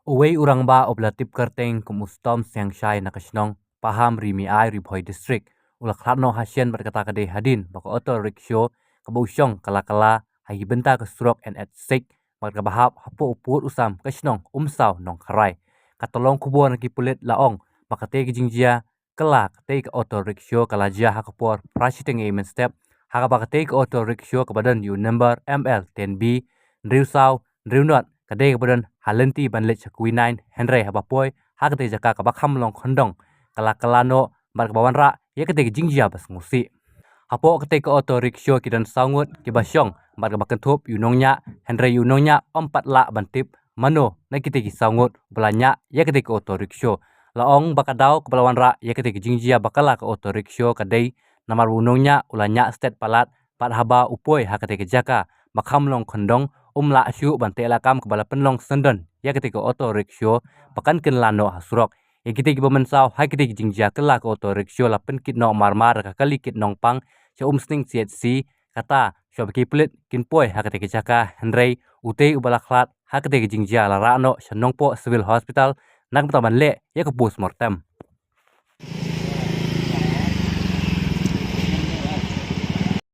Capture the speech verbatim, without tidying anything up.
Uwei u rangbah uba la tip kyrteng kum u Stom Siangshai na ka shnong Paham, Rimiai, Ri Bhoi District, u la khlad noh ha shen bad kata ka dei hadien ba ka auto rickshaw kaba u shong ka la kylla ha ki bynta ka surok N H six bad kaba hap hapoh u pud u sam ka shnong Umsaw Nongkharai. Kata long khubor na ki pulit la ong ba katei ka jingjia kylla katei ka auto rickshaw ka la jia ha ka por phra shiteng mynstep, ha kaba katei ka auto rickshaw kaba don ïa u number M L ten B hynriew saw hynriew nod ka dei kaba don ha lynti ban leit sha Quinine, hynrei haba poi ha katei ka jaka kaba kham long khyndong ka la kylla noh bad kaba wanrah ïa katei ka jingjia ba sngewsih. Hapoh katei ka auto rickshaw ki don saw ngut kiba shong bad kaba kynthup ïa u nongñiah, hynrei ïa u nongñiah um pat lah ban tip mano na kitei ki saw ngut ba la ñiah ïa katei ka auto rickshaw. La ong ba ka daw kaba la wanrah ïa katei ka jingjia ba kylla ka auto rickshaw ka dei namar ba u nongñiah u la ñiah stet palat bad haba u poi ha katei ka jaka ba kham long khyndong, um lah shuh ban teh lakam kaba la pynlong syndon ïa katei ka auto rickshaw ba kan kylla noh ha surok. Ïa kitei kiba mynsaw ha kitei ki jingjia kylla ka auto rickshaw la pynkit noh marmar da ka kali kit nongpang sha Umsning C H C, kata shuwa ba ki pulit kin poi ha katei ka jaka, hynrei utei uba la khlad ha katei ka jingjia la rah noh sha Nongpoh Civil Hospital na ka bynta ban leh ïa ka postmortem.